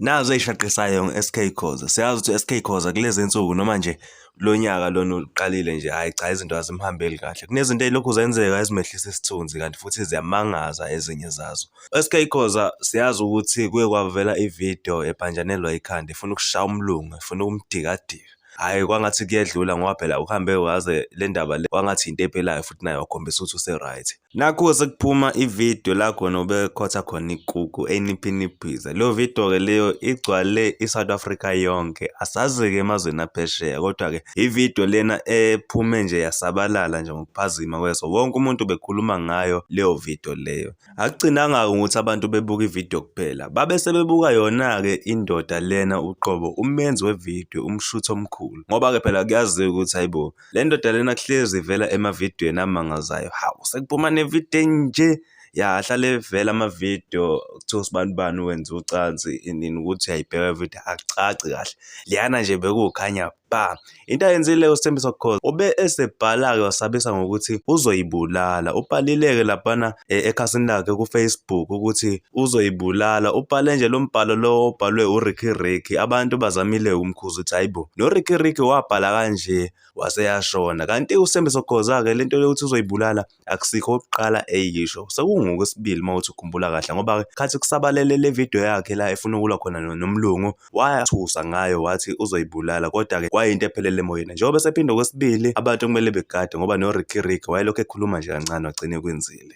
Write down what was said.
Nazo ey'shaqisayo nge-S_K Khoza. Siyazi ukuthi u-S_K Khoza kulezi nsuku noma nje kulo nyaka lona uqalile nje, hhayi cha izinto azimhambeli kahle. Kunezinto ey'lokhu zenzeka ezimehlisa isithunzi kanti futhi ziyamangaza ezinye zazo. U-S_K Khoza siyazi ukuthi kuye kwavela ividiyo ephanjanelwa ikhanda efuna ukushaya umlungu, efuna ukumdikadika. Hhayi kwangathi kuyedlula ngoba phela uhambe waze le ndaba le kwangathi into ephelayo futhi naye wakhombisa ukuthi use-right. Nakhu sekuphuma ividiyo la khona ubekhotha khona ikuku eniphiniphiza. Leyo vidiyo-ke leyo igcwale i-South Africa yonke, asazi-ke emazweni aphesheya kodwa-ke ividiyo lena ephume nje yasabalala nje ngokuphazima kweso. Wonke umuntu ubekhuluma ngayo leyo vidiyo leyo. Akugcinanga-ke ngokuthi abantu bebuka ividiyo kuphela, babe sebebuka yona-ke indoda lena uqobo, umenzi wevidiyo, umshuthi omkhulu. Ngoba-ke phela kuyaziwa ukuthi hhayi bo, Le ndoda lena kuhlezi ivela emavidiyweni amangazayo. Hawu, sekuphuma nevidiyo enje. Ya, ahlale evela amavidiyo kuthiwa usibani bani wenza ucansi inini ukuthi uyayibheka ividiyo akucaci kahle. Leyana nje bekuwukhanya ba. Into ayenzile uSithembiso Khoza ube esebhala-ke wasabisa ngokuthi uzoyibulala. Ubhalile-ke laphana ekhasini lakhe ku-Facebook ukuthi uzoyibulala. Ubhale nje lo mbhalo lo obhalwe uRicky Ricky. Abantu bazamile ukumkhuza ukuthi hayi bo, noRicky Ricky wabhala kanje waseyashona. Kanti uSthembiso Khoza-ke le nto yokuthi uzoyibulala akusikho okokuqala eyisho, sekungokwesibili uma uthi ukhumbula kahle ngoba-ke khathi kusabalele le video yakhe la efuna ukulwa khona nomlungu wathusa ngayo wathi uzoyibulala kodwa-ke kwayinto ephelele emoyeni. Njengoba esephinde okwesibili abantu kumele begade ngoba noRicky Rick wayelokhu ekhuluma nje kancane wagcina ekwenzile.